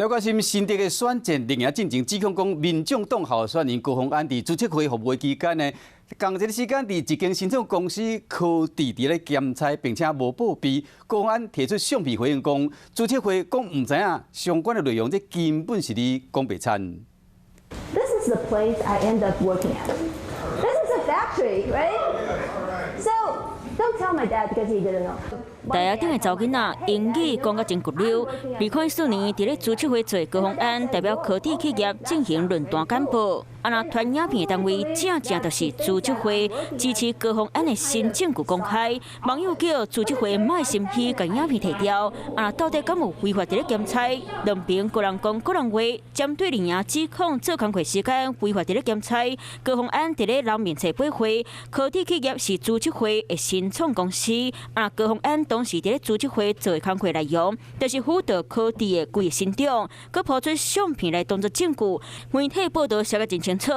來關心新竹的選戰，另外進前指控講，民眾黨候選人高虹安佇資策會服務期間呢，仝一个時間佇一間新創公司科智佇咧兼差，並且無報備。高虹安提出相片回應講，資策會講毋知影相關的內容，這根本是咧講白田。 This is the place I end up working at. This is a factory, right? So don't tell my dad because he didn't know. 台仔頂的查某囡仔英語講甲真骨溜。2014年，佇咧資策會做高虹安代表科智企業進行論壇簡報。啊，若傳影片的單位正正就是資策會支持高虹安的新證據公開，網友叫資策會莫心虛，共影片提掉。啊，若到底敢有非法佇咧兼差？兩邊各人講各人話，針對綠營指控做工課時間非法佇咧兼差，高虹安佇咧人面前駁回，科智企業是資策會的新創公司。啊，高虹安當時佇咧資策會做的工課內容，就是輔導科智的規个成長，閣拋出相片來當作證據。媒體報道寫得真清楚。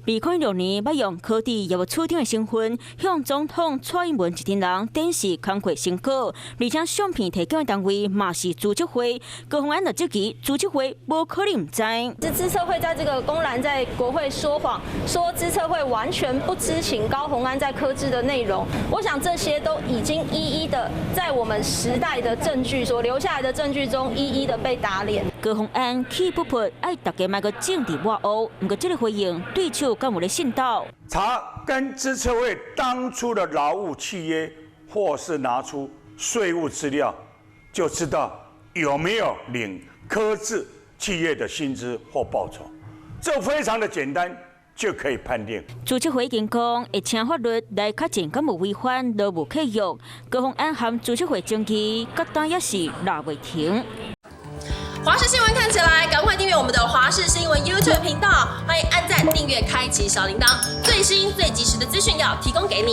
2016年，欲用科智業務處長的身份，向總統蔡英文一陣人展示工課成果，而且相片提供的單位嘛是資策會。高虹安就質疑資策會無可能毋知。資策會在這個公然在國會說謊，說資策會完全不知情高虹安在科智的內容。我想這些都已經一一的在我們時代的證據所留下來的證據中，一一的被打臉。高虹安氣噗噗，愛大家莫閣政治抹烏，毋過這个回應對手敢有咧信到？查跟資策會當初的勞務契約，或是拿出稅務資料，就知道有沒有領科智企業的薪資或報酬。這非常的簡單，就可以判定。資策會已經講，會請法律來確認敢有違反勞務契約。高虹安和資策會爭議，到今也是拉袂停。華視新聞看起來，趕快訂閱我們的華視新聞 YouTube 頻道，歡迎按讚、訂閱、開啟小鈴鐺，最新最及時的資訊要提供給你。